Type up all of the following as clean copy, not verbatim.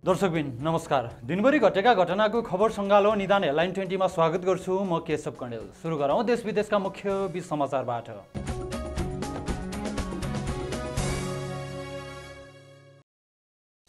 दर्शकबिन नमस्कार। दिनभरि घटेका घटनाको खबर सङ्गालो निदान हेडलाइन 20 मा स्वागत गर्छु। म केशव कण्डेल। सुरु गरौँ देश विदेशका मुख्य बीच समाचारबाट।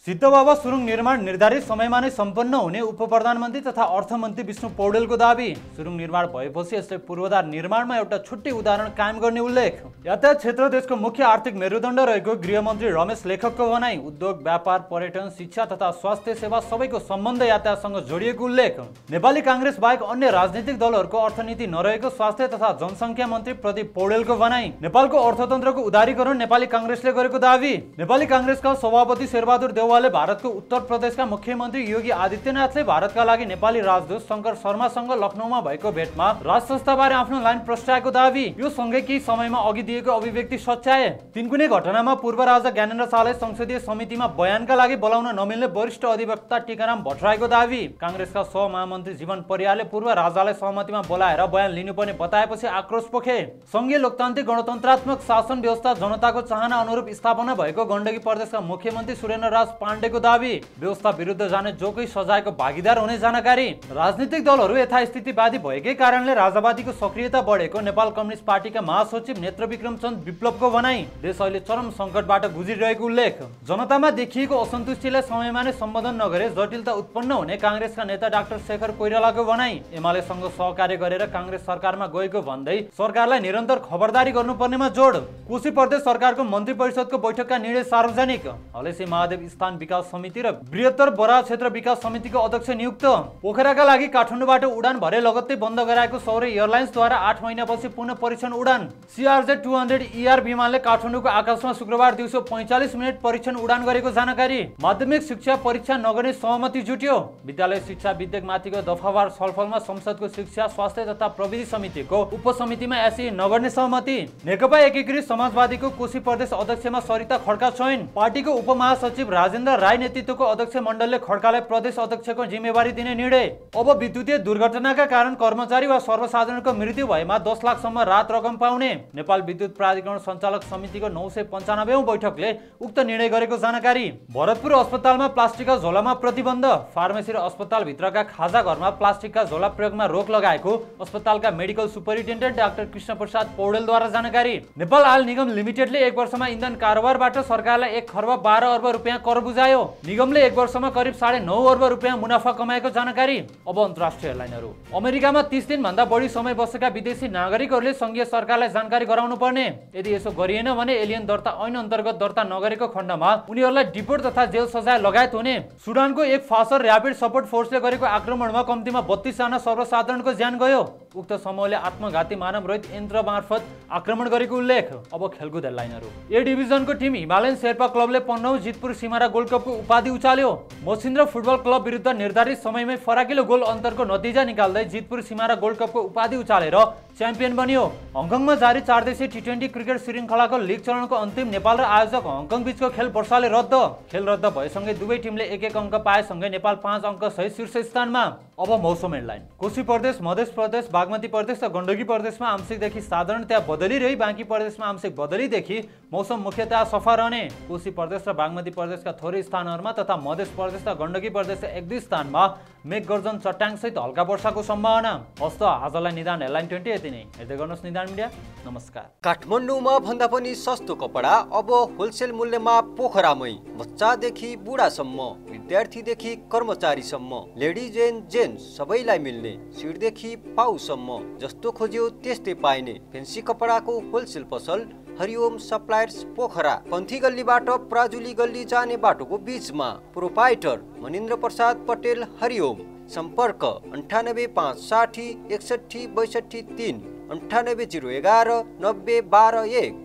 सिद्धबाबा सुरुङ निर्माण निर्धारित समयमा नै सम्पन्न हुने उपप्रधानमन्त्री तथा अर्थमन्त्री विष्णु पौडेलको दाबी। सुरुङ निर्माण भएपछि यसले पूर्वाधार निर्माणमा एउटा छुट्टै उदाहरण कायम गर्ने उल्लेख। यातायात क्षेत्र देशको मुख्य आर्थिक मेरुदण्ड रहेको गृहमन्त्री रमेश लेखकको भनाई। उद्योग, व्यापार, पर्यटन, शिक्षा तथा स्वास्थ्य सेवा सबैको सम्बन्ध यातायातसँग जोडिएको उल्लेख। नेपाली काङ्ग्रेस बाहेक अन्य राजनीतिक दलहरूको अर्थनीति नरहेको स्वास्थ्य तथा जनसङ्ख्या मन्त्री प्रदीप पौडेलको भनाई। नेपालको अर्थतन्त्रको उदारीकरण नेपाली काङ्ग्रेसले गरेको दाबी। नेपाली काङ्ग्रेसका सभापति शेरबहादुर देउवा भारतको उत्तर प्रदेशका मुख्यमन्त्री योगी आदित्यनाथले भारतका लागि नेपाली राजदूत शङ्कर शर्मासँग लखनऊमा भएको भेटमा राज संस्थाबारे आफ्नो लाइन प्रस्ट्याएको दाबी। यो सँगै केही समयमा अघि दिएको अभिव्यक्ति सच्याए। तिनकुने घटनामा पूर्व राजा ज्ञानेन्द्र शाहलाई संसदीय समितिमा बयानका लागि बोलाउन नमिल्ने वरिष्ठ अधिवक्ता टीकाराम भट्टराईको दाबी। काङ्ग्रेसका सहमहामन्त्री जीवन परियारले पूर्व राजालाई सहमतिमा बोलाएर बयान लिनुपर्ने बताएपछि आक्रोश पोखे। संघीय लोकतान्त्रिक गणतन्त्रात्मक शासन व्यवस्था जनताको चाहना अनुरूप स्थापना भएको गण्डकी प्रदेशका मुख्यमन्त्री सुरेन्द्र राज पाण्डेको दाबी। व्यवस्था विरुद्ध जाने जो कोही सजायको भागीदार हुने जानकारी। राजनीतिक दलहरू यथास्थितिवादी भएकै कारणले राजावादीको सक्रियता बढेको नेपाल कम्युनिस्ट पार्टीका महासचिव नेत्रविक्रम चन्द विप्लवको भनाई। देश अहिले चरम सङ्कटबाट गुज्रिरहेको उल्लेख। जनतामा देखिएको असन्तुष्टिलाई समयमा नै सम्बोधन नगरे जटिलता उत्पन्न हुने काङ्ग्रेसका नेता डाक्टर शेखर कोइरालाको भनाई। एमालेसँग सहकार्य गरेर काङ्ग्रेस सरकारमा गएको भन्दै सरकारलाई निरन्तर खबरदारी गर्नुपर्नेमा जोड। कोशी प्रदेश सरकारको मन्त्री परिषदको बैठकका निर्णय सार्वजनिक। हलेसी महादेव स्थान विकास समिति र बृहत्तर बराह क्षेत्र विकास समितिको अध्यक्ष नियुक्त। पोखराका लागि काठमाडौँबाट उडान भरे लगत्तै बन्द गराएको सौर्य एयरलाइन्सद्वारा 8 महिनापछि पुनः परीक्षण उडान। CRJ-200ER विमानले काठमाडौँको आकाशमा शुक्रबार दिउँसो 45 मिनट परीक्षण उडान गरेको जानकारी। माध्यमिक शिक्षा परीक्षा नगर्ने सहमति जुट्यो। विद्यालय शिक्षा विधेयकमाथिको दफावार छलफलमा संसदको शिक्षा स्वास्थ्य तथा प्रविधि समितिको उपसमितिमा एसी नगर्ने सहमति। नेकपा एकीकृत समाजवादीको कोशी प्रदेश अध्यक्षमा सरिता खड्का चयन। पार्टीको उपमहासचिव राजेन्द्र राई नेतृत्वको अध्यक्ष मण्डलले खड्कालाई प्रदेश अध्यक्षको जिम्मेवारी दिने निर्णय। अब विद्युतीय दुर्घटनाका कारण कर्मचारी वा सर्वसाधारणको मृत्यु भएमा 10 लाखसम्म राहत रकम पाउने नेपाल विद्युत प्राधिकरण सञ्चालक समितिको 995औं बैठकले उक्त निर्णय गरेको जानकारी। भरतपुर अस्पतालमा प्लास्टिकका झोलामा प्रतिबन्ध। फार्मेसी र अस्पतालभित्रका खाजा घरमा प्लास्टिकका झोला प्रयोगमा रोक लगाएको अस्पतालका medical superintendent doctor Krishna Prasad पौडेलद्वारा जानकारी। नेपाल आयल निगम लिमिटेडले 1 वर्षमा इन्धन कारोबारबाट सरकारलाई 1 खर्ब 12 अर्ब रुपियाँ कर बुझायो। निगमले 1 वर्षमा करिब 9.5 अर्ब रुपियाँ मुनाफा कमाएको जानकारी। अब अन्तर्राष्ट्रिय हेडलाइनहरू। अमेरिकामा 30 दिनभन्दा बढी समय बसेका विदेशी नागरिकहरूले संघीय सरकारलाई जानकारी गराउनु पर्ने। यदि यसो गरिएन भने एलियन दर्ता ऐन अन्तर्गत दर्ता नगरेको खण्डमा उनीहरूलाई डिपोर्ट तथा जेल सजाय लगायत हुने। सुडानको एक फासर र्यापिड सपोर्ट फोर्सले गरेको आक्रमणमा कम्तीमा 32 जना सर्वसाधारणको ज्यान गयो। उक्त समूहले आत्मघाती मानवरहित यन्त्र मार्फत आक्रमण गरेको उल्लेख। अब खेलकुद हेडलाइनहरू। ए डिभिजनको टिम हिमालयन शेर्पा क्लबले 15औं जितपुर सिमारा गोल्ड कपको उपाधि उचाल्यो। मछिन्द्र फुटबल क्लब विरुद्ध निर्धारित समयमै फराकिलो गोल अन्तरको नतिजा निकाल्दै जितपुर सिमारा गोल्ड कपको उपाधि उचालेर च्याम्पियन बन्यो। हङकङमा जारी 4 देशीय टी20 क्रिकेट श्रृङ्खलाको लिग चरणको अन्तिम नेपाल र आयोजक हङकङ बीचको खेल वर्षाले रद्द। खेल रद्द भएसँगै दुवै टिमले 1-1 अङ्क पाएसँगै नेपाल 5 अङ्क सहित शीर्ष स्थानमा। अब मौसम हेडलाइन। कोशी प्रदेश, मध्य प्रदेश, बागमती प्रदेश र गण्डकी प्रदेशमा आंशिकदेखि साधारणतया बदली रही बाँकी प्रदेशमा आंशिक बदलीदेखि मौसम मुख्यतया सफा रहने। कोशी प्रदेश र बागमती प्रदेशका थोरै स्थानहरूमा तथा मध्य प्रदेश र गण्डकी प्रदेशका 1-2 स्थानमा मेघ गर्जन चट्याङसहित हल्का वर्षाको सम्भावना। हस्त आजलाई निदान हेडलाइन 20 यति नै। हेर्दै गर्नुहोस् निदान मिडिया। नमस्कार। काठमाडौँमा भन्दा पनि सस्तो कपडा अब होलसेल मूल्यमा पोखरामै। बच्चादेखि बुढासम्म, विद्यार्थीदेखि कर्मचारीसम्म, लेडिज एन्ड जेन्ट्स सबैलाई मिल्ने। सिडदेखि पाउसम्म जस्तो खोज्यो त्यस्तै पाइने फेन्सी कपडाको होलसेल पसल हरिओम सप्लायर्स पोखरा। पन्थी गल्लीबाट प्राजुली गल्ली जाने बाटोको बीचमा। प्रोपाइटर मनिन्द्र प्रसाद पटेल हरिओम। सम्पर्क 9856 61 62 3, 98 011 90 12 1।